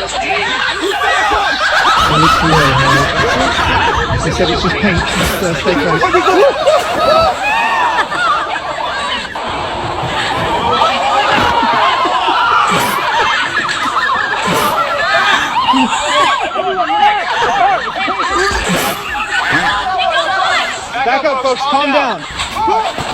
I need some more help. He said it's just paint. Just stay close. Back up, folks. Calm down.